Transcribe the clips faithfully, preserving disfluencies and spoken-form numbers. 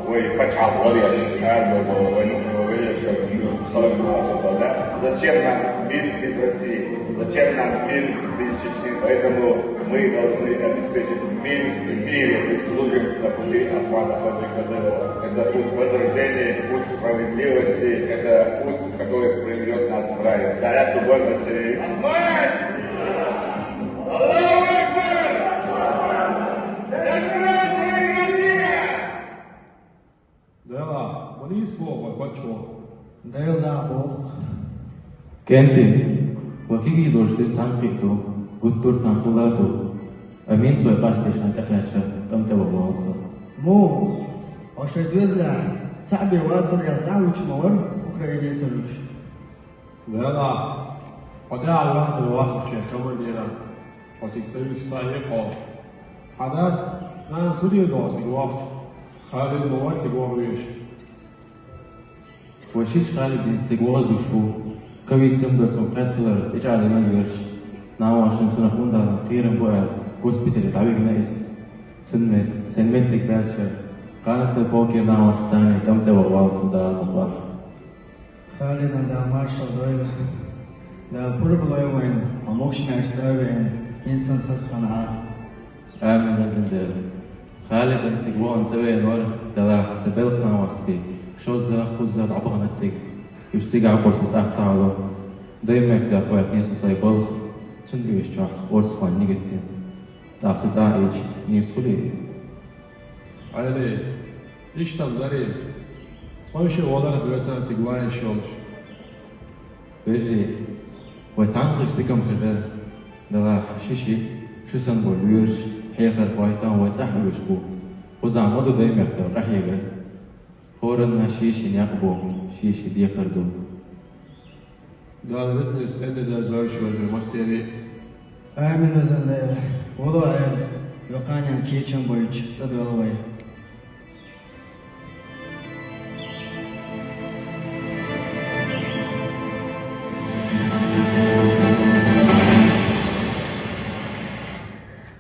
Вай пачхьалкх валеш, армия валеш, вай нух валеш, шу сараш валаш, да? Зачем нам мир без России? Зачем нам мир без Чечни? Поэтому мы должны обеспечить мир в мире. Мы служим на пути Ахмада Хаджи Кадырова. Это путь возрождения, путь справедливости, это путь, который приведет нас в рай. Да, это гордость. Ахмад! Аллаху Акбар! Дашмурат, Россия! Дела, валис бо вай паччо. Дела да бо. КӀентий, вай кегий долаш дин цхьан кхиъ ду, гуттар цхьан хилла ду. Аминца вай къасташ хьан тӀакхаьчар, тӀам тӀе ваха валса. Мо, оаш шоай доьзалехь цхьаъ бе вацар аьлла цӀахь вуьтуш ма вара, Украине ца вуьтуш. Дела, хьо де Аллахьа вахача командира, хьо цига ца вуьгу са а хьо. Хьан дас, нанас хӀу дийр догӀу цига вахча? Халид ма вара цига ваха везаш. Вай шича Халидис цига вахазуш ву. Ковид цамгар цунга кхетта хилар тӀечӀагӀдина верш. Наношна цунах ундан кхерам бу аьлла, госпитале дӀавигна иза. Цун мет-, сен меттиг баьлча, кхана сан полке нанош санна тӀам тӀе ваха валса Дала мукъалахь. Халидан Дала маршалла дойла. Дала пурба лойла вайна, хьо могаш-маьрша цӀа а веана, хӀинца санна хаза цхьана Ӏа. Амин, везан Дела. Халидан цига вахана цӀа веана вара, делахь, са белхан вастий, шозза, кхузза дӀабахана цига. Уьш цига Ӏаборса цӀахь ца хьало. Даймехках ваьхкина со сай балха, цунна уьш чохь орцахойн нигат дина. ТӀаккха со цӀахь а ийча, нийса хуьлий? Ӏели, иштта-м дарий. Тхойша а валарах вецан цига ван йиш йолуш. Вежарий, вай цхьаьнакхеташ дика-м хир дара. Делахь, шиши, шу санна болу лоьраш, хьехархой тахана вай цӀахь а оьшуш бу. Кхузахь ма ду Даймехках къахьегар. ХӀоранна шен-шен некъ бу, шен-шен декхар ду. Дала везачу сендерг дерзойла вежарий массеран а. Амин, везан Дела. Вало аьлла, векханенна кечам бойтуш, цӀа дойла вай.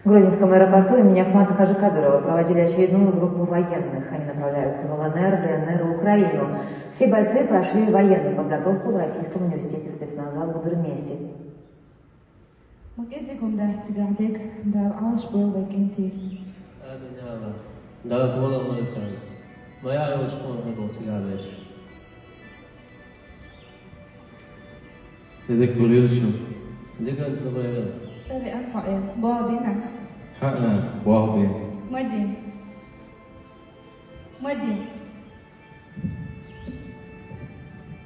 В Грозненском аэропорту имени Ахмата Хаджи Кадырова проводили очередную группу военных. Они направляются в ЛНР, ДНР и Украину. Все бойцы прошли военную подготовку в Российском университете спецназа в Гудермесе. Ма кӀезиг хӀума дац цигахь дерг, Дала Ӏалашбойла вай кӀентий. Амин, я АллахӀ. Дала толам лойла царна. Ма яа йолуш къонахий боху цигахь берш. Де дика хуьлийла шун. Диканца ду вай. ЦӀа веана хьо, эла. Болх бина? ХӀаъ, нана, болх бина. Ма де. Ма де.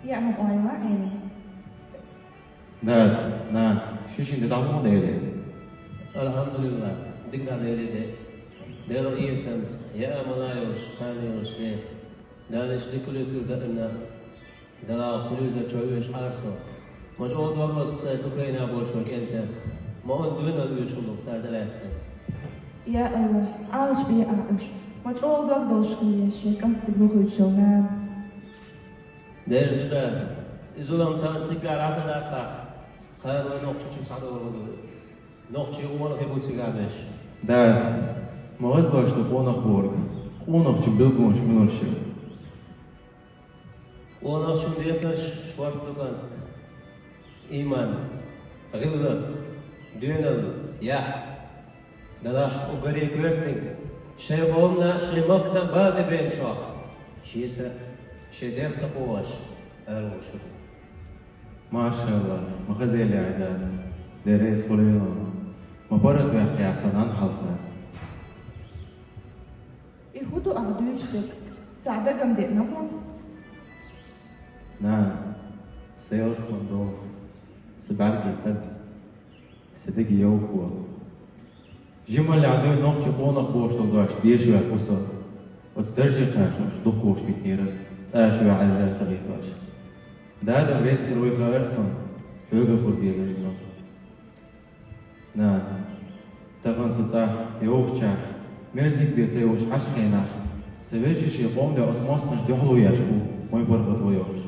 Яа хӀума ойла, эла. Дада, нана, шишин де дӀа муха дели? АлхьамдулиллахӀ, дика дӀа дели де. Делан къинхетамца, яа ма лайолуш, кхана йолуш де. Дала иштта дика хуьлуьйтур даимна. Далла телевизор чу оьшуш Ӏара со. Ма чӀогӀа дог лозу сайн Украинехь болчу кӀентех. Ма онда доьналла оьшуш хӀума ду цара де лаьцна. Я АллахӀ, Ӏалашбе ахь уьш. Ма чӀогӀа дог долуш хилла шен кӀант цига вохуьйтуш йолу нана. Дерза да, и зулам тахана цигара Ӏа ца даккхахь, кхана вай нохчий чу схьадогӀур ма ду. Нохчий къонахий бу цигахь берш. Дада, ма гӀаза дош ду къонах бохург, къонахчун билгалонаш муьлш ю? Къонахчун декхарш шорта ду, кӀант: ийман, гӀиллакх, доьналла, яхь. Делахь уггаре коьртаниг, шайн къомана а, шайн махкана а бала тӀе беанчохь, шен са, шен дегӀ ца кхоьхьуш, ара волуш ву. МашаАллахӀ, ма хаза элира Дада, деррис хуьлийла, ма паргӀатваьккхи ахь сан нанна хьалха. И хӀун ду ахь дуьйцуш дерг? Цхьа дага-м деана хьуна? Нана, сан ялсамани доху, сан бӀаьргийн хазна, сан деган йовхо. Жималлехь дуьйна нохчий къонах бохуш долу дош деша ваьккхина ву со. Оцу дарже кхачош дукха вовшах битинера ас, цкъа а шу ваьӀ аьлла ца гӀиттош. Дада-м реза хир вуй хаьара суна, хьоьга а пурба елира суна. Нана, тахана со цӀахь, йовхачохь, мерзиг бен ца йовхуш Ӏаш хенахь, сан вежарий шен къоман дуьхьа оцу мостагӀчун дуьхьало еш бу, вайн паргӀато йохуш.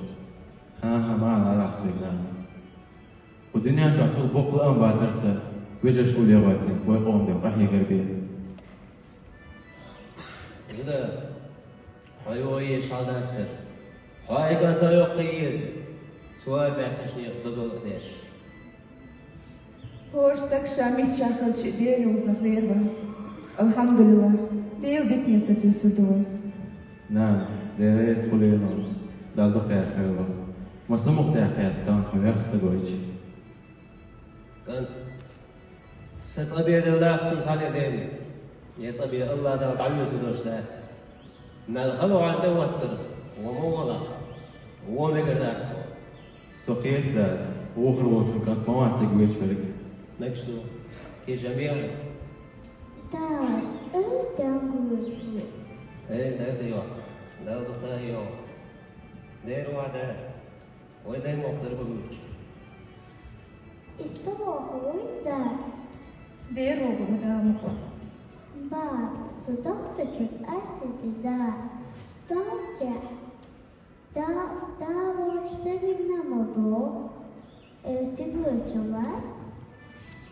ХӀан-хӀа, ма Ӏа арахь соьга, нана. Кху дуьнен чохь цул боккха лаам бацара сан, вежарий уллехь гӀоьттина, вайн къоман дуьхьа къахьегар бен. Зуда, Хьо йоаеш хьал дацар. Хьо и кӀант а йоккха еза. Цо а баьккхача некъа дозал а деш. ХӀора стаг ша миччахьа хилча а Дела йовзанах вер вац. Алхьамдулиллахь, Дела дикане сатуьйсур ду вай. Нана, Дела реза хуьлда хьуна, Дала дукха яхийла. Ма са мукъа даьккхад тахана хьо вехха ца гойташ. КӀант, са цӀа бе делла дац цунна цхьанне дена. Е цӀа бе Аллахь Дала дӀавоьзур долуш дац. Мел хала ван тӀе ваттара, вон ма вала, вон мегар дац цо. Со кхета, дада, вохар волчун кӀант ма вац цига веча верг. Мегаш ду, кхечам бехьа. Да, эй, тӀаьхьа гучу. Эй, дай тӀе йоккха. Дала дукха а йоккха. Дера ван дара. Вай дай мохк дара бохуьйтуш. Иштта воху вуй, да? Дера воху, да, мукъа. Ба, со дохтачун асиди, да. Дохтехь. Да, да, вочу тевина ма боху. Э, тигочу вац?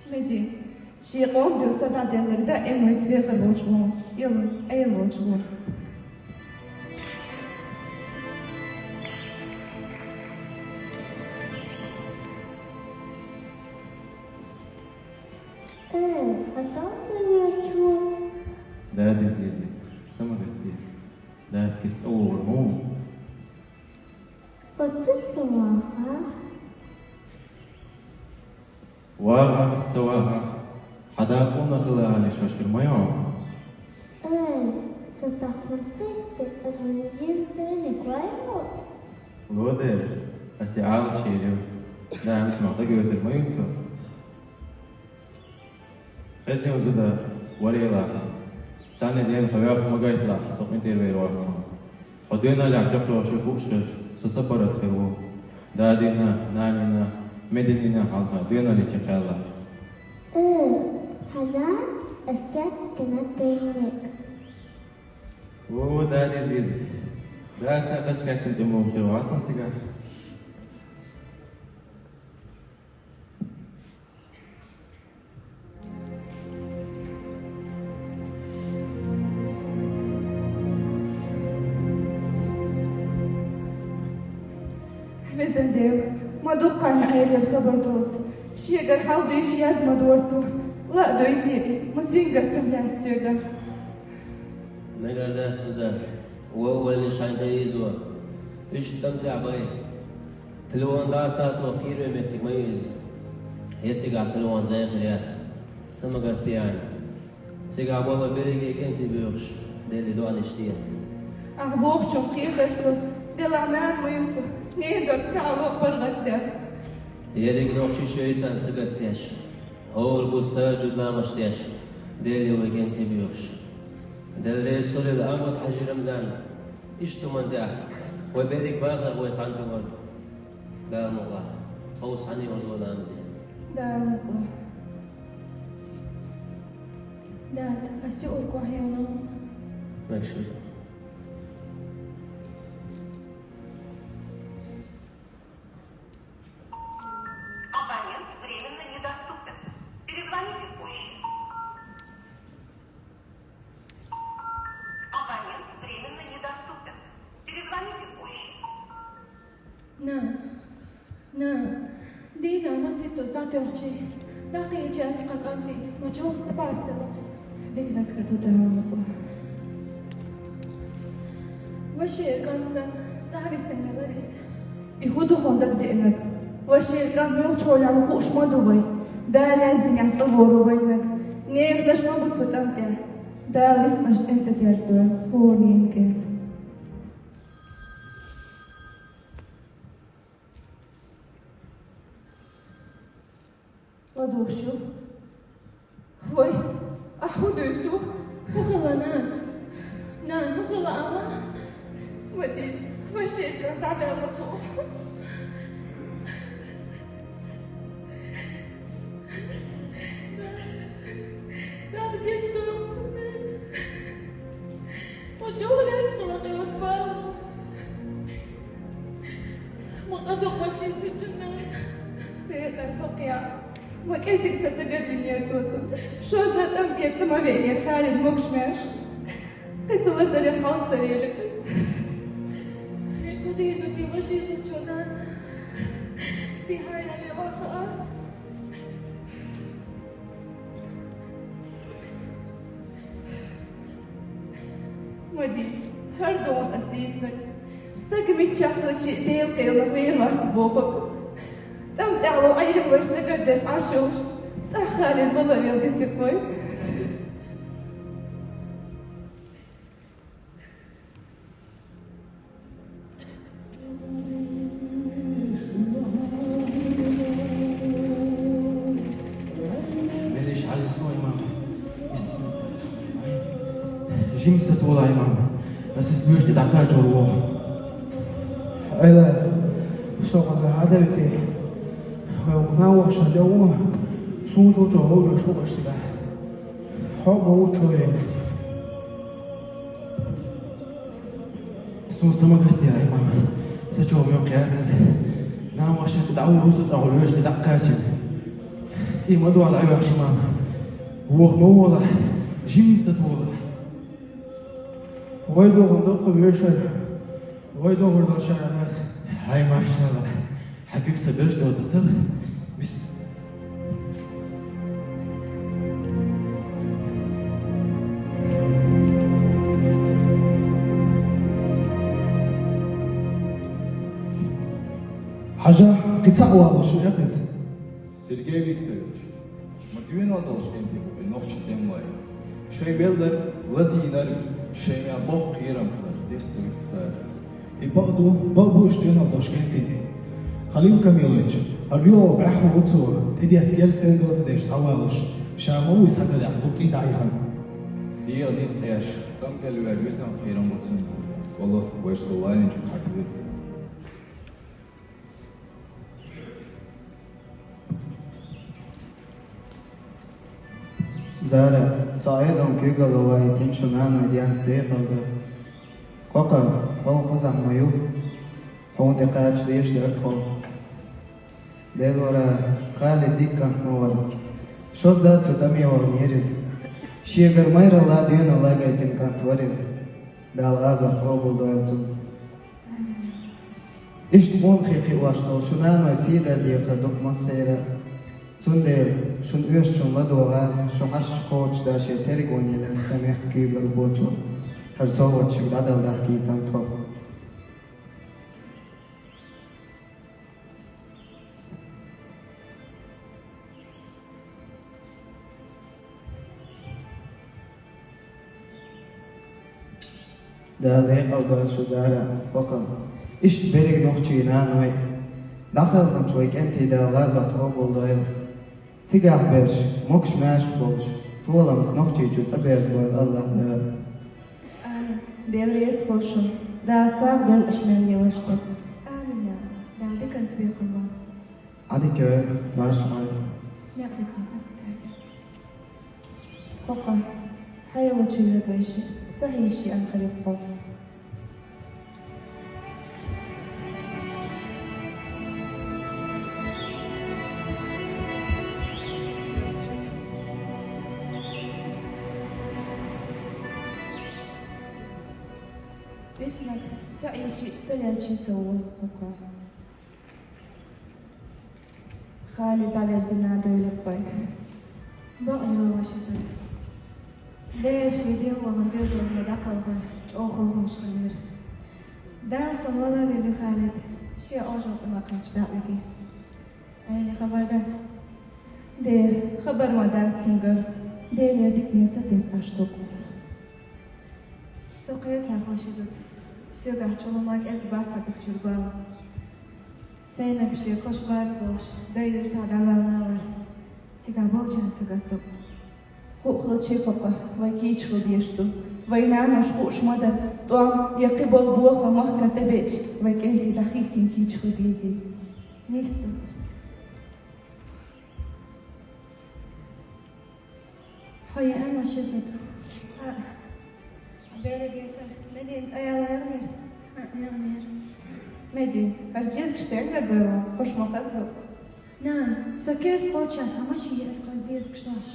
Меди, шен къоман дуьра са дӀаделларг даим вайца вехар волчу вон, йилла, Ӏела волчу вон. Э, хӀан тӀом тӀе воьдуш ву? Дада, иза, иза, са ма гатде. Дада, кхин цӀа вогӀур ма ву. Оццу ца вахахь? ВагӀахь, ца вагӀахь, хьан дакъа къонах хила аьлла шоаш хир ма йо. Ай, со тахана цуьнца аса ваза жима тайниг вай хьо? Ло дера, аса и Ӏалашъяр ю. Даймас мах дагоьтур ма ю цо. Хезна зуда варелахь. Цхьанне дена хьо ваьхна ма гайталахь, со къинтӀера вер вац хьуна. Хьо доьналлехь чекхйолуш хууш хилча, со са паргӀат хир ву. Дадина, нанина, Мединина хьалха доьналле чекхъяьллахь. Э, хьажа, ас кечдина тайниг. О, дада, иза, иза. Дацан хаза кечйина тӀе муха хир вац хьуна цигахь. Везан Дела, ма дуккха а Ӏелера хабар доцу. Шегара хьал дуьйцуш язма дора цо. Ла а дуьйцу, ма сингаттам лаьцна соьга. Мегар дац цу дан, вовваллин шайн тӀе ийзо. Иштта тӀам тӀехь бай. Телефон дӀа а сатоху кхийраме меттиг ма ю иза. Я цигахь телефон зӀе хир яц. Са ма гатде хьайна. Цигахь болу берриге кӀентий боьхуш, Деле доӀанаш де. Ахь бохучух кхетара со, делахь нана ма ю со, ненан дог ца хьало паргӀатдаьлла. Ерриг нохчий шайца сагатдеш, хӀора буста а жудламаш деш, Деле вай кӀентий боьхуш. Дела реза хуьлийла Ахьмад-Хьаьжин Рамзанна. Иштта хӀуманна тӀехь вай берриг бахархой цхьаьна товар ду. Дала мукълахь, тховса цхьаьна ван дона Амзе. Дала мукълахь. Дада, ас юург вахьа йолу хьуна. Мегаш ву. Абонент временно недоступен. Перезвоните позже. Абонент временно недоступен. Перезвоните позже. Нана, нана, дийнахь маситтаза дӀатоьхчий, дӀакхечаьллачу кӀантий, ма чӀогӀа са барс деллакх. Диканиг хир ду, Дала мукълахь. Вашера кӀант санна, цӀахь висина велара иза. И хӀун ду хьуна дагадеанарг? Вашера кӀант муьлхачу хьолехь ву хууш ма ду вай. Дала яздинехь цӀа вогӀур ву вайниг. Неханаш ма бу цу тӀам тӀехь. Дала рицкъанаш цӀена тӀе терзадойла хӀора ненан кӀентан. ЛадугӀуш ю. Вай, ахь хӀун дуьйцу? ХӀун хилла, нана? Нана, хӀун хилла, ала? Вади, вашера кӀант дӀаваьлла боху. Дала гечдойла цунна. Ма чӀогӀа лаьцна хилла кхин оцу баланах. Ма къа ду-кх ваша цуьнан, нана. Декъана кхокхъяхьа. Ма кӀезиг са ца гардинера цо цунна. Шозза тӀам тӀера ца ма веанера Халид могуш-маьрша. Цу лазаре хьалха ца великъис. Цу дийр ду ти ваши зачодан. Сихай але ваха. Мади, хӀара догӀан ас дийснаг. Стаг миччахьлачи Дела кхелнах вер вац бохуг. ТӀам тӀехьа вал Ӏийна ваш сагаддеш Ӏаш йолуш, цӀаххалин вала вел дисик вай. Мелиш хьалис вай, мама. Бисмиллахиррахманиррахим. Жимса тола, мама. Ас ис луьш де дӀакхачор ву. Айла, со хаза хьадавити. Хьо гнаваша де ву. Сун чучу хьо веш бу баш сига. Хьо ма ву чоен. Сун самагатти, ай мама. Са чов мёкъ ясар. Нам ваша тӀе дӀа урусу цӀа гӀулвеш тӀе дӀа кхачина. ЦӀий ма дуала, ай вахши мама. Вох ма вола. Жимса тола. Вай догӀун доккха вешар. Вай догӀур дошар анас. Ай, машалла. Хьакуьг са берш дота сал. Бис. Хьажа, кхин цхьаъ валуш ву экъис. Сергей Викторович, ма дуьйна долуш кӀентий бу и нохча тӀемалой. Шайн белларг, лазийнарг, шайн мел боккха кхерам хиларх десса витка цара. И бакъ ду, бакъ бу уьш дуьйна долуш кӀентий. Халил Камилович, хӀара виолгӀа бӀаьххо ву цо, тӀедетта герз тӀе галца деш схьавалуш, ша ма вуй схьагарехь, дукха цӀий дӀаихана. ДегӀа ницкъ еш, тӀом кӀел ваьжа висам кхерам бу цуьнан. Валлахь, вайша со лайначу хьатавирта. Зара, со Ӏедална куьйгалла вайтина шу наной денца декъалда. Кхокха, хьо кхузахь ма ю. Хьуна тӀе кхача дезаш дара тхо. Делора, Халид дика кӀант ма вара. Шозза цу тӀаме ваханера иза. Шегара майралла, доьналла гайтина кӀант вара иза. Дала гӀазот къобалдойла цунна. Иштта къонахий кхиош долу шу наной сий дар декхар ду-кх массеран а. Цундела шуна оьшучунна ладогӀа, шу хьашташ кхочушдан шен тергоне лаьцна мехкан куьйгалхочо хӀара совгӀат шуьга дӀадала дахкийтина тхо. Дала декъалдойла шу, Зара, кхокха. Иштта берриг нохчий наной. ДӀакхалханчу вай кӀентий Дала гӀазот къобалдойла. Цигахь берш, могуш-маьрша болуш, толамца Нохчийчу цӀа берзабойла АллахӀ Дала. Амин. Дела реза хуьлда шуна. Дала сагӀа дойла аша мел елаш ду. Амин, я АллахӀ. Дала диканца бекхам бо. Ӏадика, марша Ӏойла. Некъ дика. Кхокха, схьаелла чуьйра дойши, сахьийши анхаре кхо. Виснаг, сахьийчи, сахьийчи ца волу кхокха. Халид дӀаверзина дойла вай. Бакъ йо, ваша зуда. Дера шен ден вахана доьзалх ма дӀакхалхара, чӀогӀа хала хуьлуш хилира. Дала со вала а велли, Халид, шен Ӏожалла тӀе ма кхаьчча дӀа а виги. Айли хабар дац? Дера, хабар ма дац цуьнгара. Делера дикане сатесна Ӏаш ду-кх. Со кхета хьох, ваша зуда. Соьгахь чулума кӀезиг бац хьан дика чуьра бала. Сайнаг шен кош барз болуш, дай юьртахь дӀаваьлла вара. Цигахь болчарна сагатдо-кх. Хууш хилча, кхокха, вай кийча хила дезаш ду. Вай наноша хууш ма дара, тӀом я кхин болу бохам махкара тӀебеача, вай кӀентий дӀахӀиттийна кийча хила дезий. Нийса ду. Хьо еана, ваша зуда? А, бере беша, Медина цӀа яла яханера? А, яханера. Медина, хӀара зезагаш денгара дойла, хӀорш ма хаза ду. Нана, со керта кхочуш цхьа машен еара хӀара зезагаш дохьуш.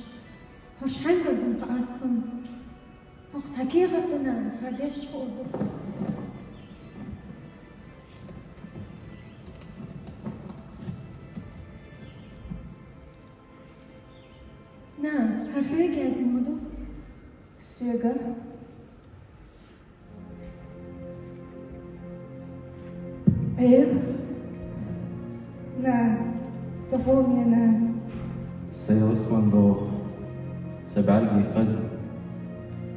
ХӀорш хьаьнгара ду-кх аццунна? Цхьа кехат да, нана, хӀара дешча хуур ду. Нана, хӀара хьоьга яздина ма ду? Соьга? Ӏел? Нана, со хьоме, нана. Са ялсмала доху, сан бӀаьргийн хазна.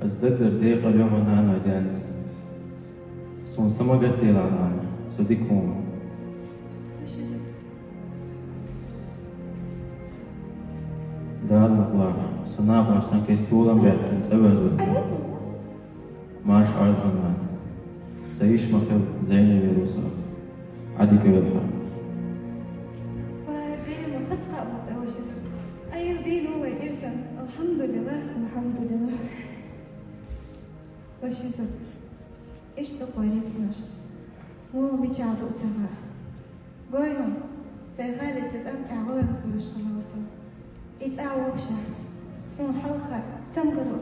Ас даггара декъала ю хьо наной денца. Суна са ма гатделахь, нана, со дика хӀума. Ши зуда. Дала мукъ лахь, сан накъостий сан кеста толам баьккхина цӀа везар ду. Марша Ӏойла хьо, нана. Сан йиша ма хила, Зайнавера ву со. Ӏа дика йойла хьан. Ва Дела, хаза кхаъ бу-кх, ваша зуда. Ӏел дийна ву вай ирсан. Алхьамдулиллахь, алхьамдулиллахь. Ваша зуда. Иштта кхойрий цӀенош. Муха мичахь ду ца хаьа. Гой хьуна, сайн Халида тӀам тӀехь гӀоьрмаг кхоьруш хилла ву со. И цӀа волуш, суна хьалха цамгаро,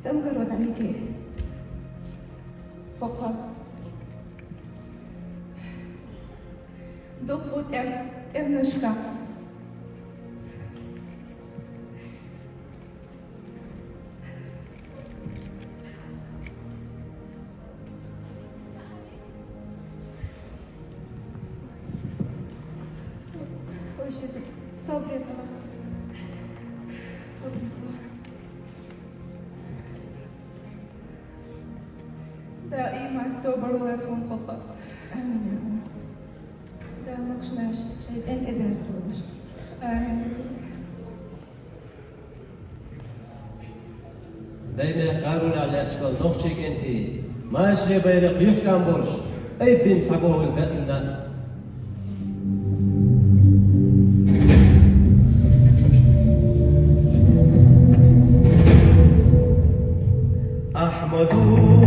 цамгаро дӀавигира. ХӀокху дуккха тӀем-, тӀемнашкахь. Ваша зуда, собаре хила. Собаре хила. Дала иман, собар лойла хьуна, хӀокху. Амин, амин. Дала могуш-маьрша шайн цӀен тӀе берза болуш. Амин, зуда. Даймехкан гӀаролехь лаьтташ болу нохчийн кӀентий, машаре байракх юьхкӀам болуш, айббина схьагулбелла даимна. Ахьмаду!